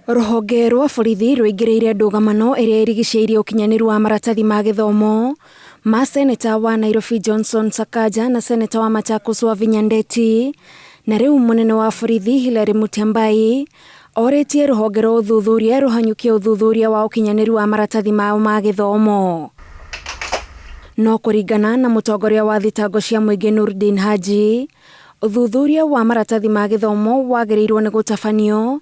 Rũhonge rwa borithi rũingĩrĩire ndũgamano ĩrĩa ĩrigicĩirie ũkinyanĩru wa maratathi ma gĩthomo ma seneta wa Nairobi Johnson Sakaja na seneta wa Machakos Wavinya Ndeti, na rĩu mũnene wa borithi Hilary Mutyambai orĩtie rũhonge rwa ũthuthuria rũhanyũkie ũthuthuria wa ũkinyanĩru wa maratathi mao ma gĩthomo. No kũringana na mũtongoria wa thitango cia mũingĩ Nurdin Haji, ũthuthuria wa maratathi ma gĩthomo wagĩrĩirwo nĩ gũtabanio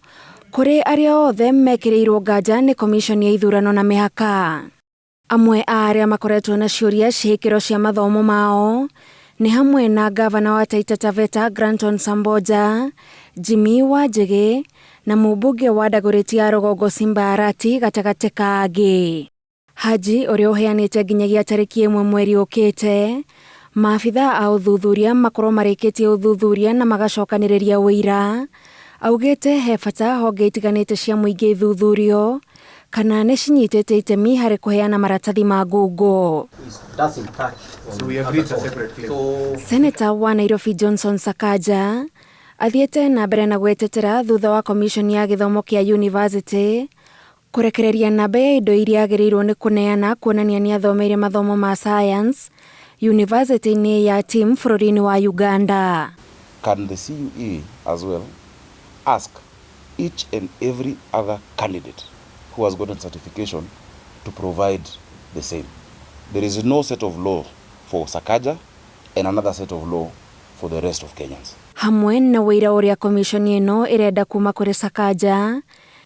kũrĩ arĩa othe mekĩrĩirwo nganja nĩ komiconi ya ithurano na mĩhaka. Amwe a arĩa makoretwo na ciũria cihĩkĩro cia mathomo mao nĩ hamwe na ngavana wa Taita Taveta Granton Samboja, Jimmy Wanjigi na mũmbunge wa Dagoretti ya Rũgongo Simba Arati gatagatĩ ka angĩ. Haji ũrĩa ũheanĩte nginyagia tarĩki 1 mweri ũkĩte, maabitha a ũthuthuria makorwo marĩkĩtie ũthuthuria na magacokanĩrĩria ũira, augĩte he bata honge itiganĩte cia mũingĩ ithuthurio kana nĩ cinyitĩte itemi harĩ kũheana maratathi ma ngungo. Seneta wa Nairobi Johnson Sakaja athiĩte na mbere na gwĩtetera thutha wa komiconi ya gĩthomo kĩa university kũrekereria namba ya indo iria agĩrĩirwo nĩ kũneana kuonania nĩ athomeire mathomo ma science university-inĩ ya TIM bũrũri-inĩ wa Uganda. Can the CUE as well ask each and every other candidate who has gotten certification to provide the same? There is no set of law for Sakaja and another set of law for the rest of Kenyans. Hamwe na wĩira ũrĩa komiconi ĩno ĩrenda kuma kũrĩ Sakaja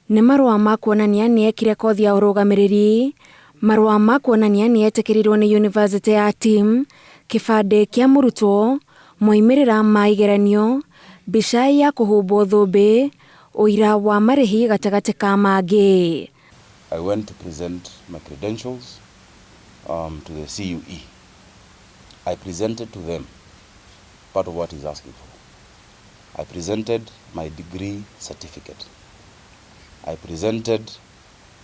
nĩ marũa ma kuonania nĩ ekire kothi ya ũrũgamĩrĩri, marũa ma kuonania nĩ etĩkĩrirwo nĩ University ya TIM, kĩbandĩ kĩa mũrutwo, moimĩrĩra ma igeranio, mbica ya kũhumbwo thũmbĩ, ũira wa marĩhi gatagatĩ ka mangĩ. I went to present my credentials to the CUE. I presented to them part of what he's asking for. I presented my degree certificate. I presented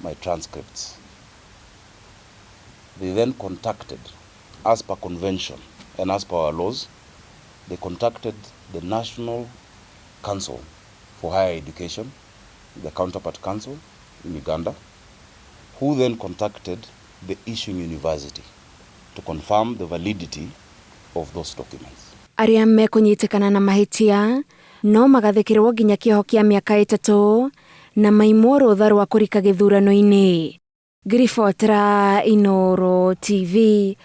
my transcripts. They then contacted, as per convention and as per our laws, they contacted the National Council for Higher Education, the counterpart council in Uganda, who then contacted the issuing university to confirm the validity of those documents. Arĩa mekũnyitĩkana na mahĩtia no magathĩkĩrwo nginya kĩoho kĩa mĩaka 3 na maimwo rũtha rwa kũrika gĩthurano-inĩ. Ngiribotera Inooro TV,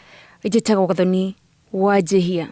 njĩtagwo Gathoni Wanjihia.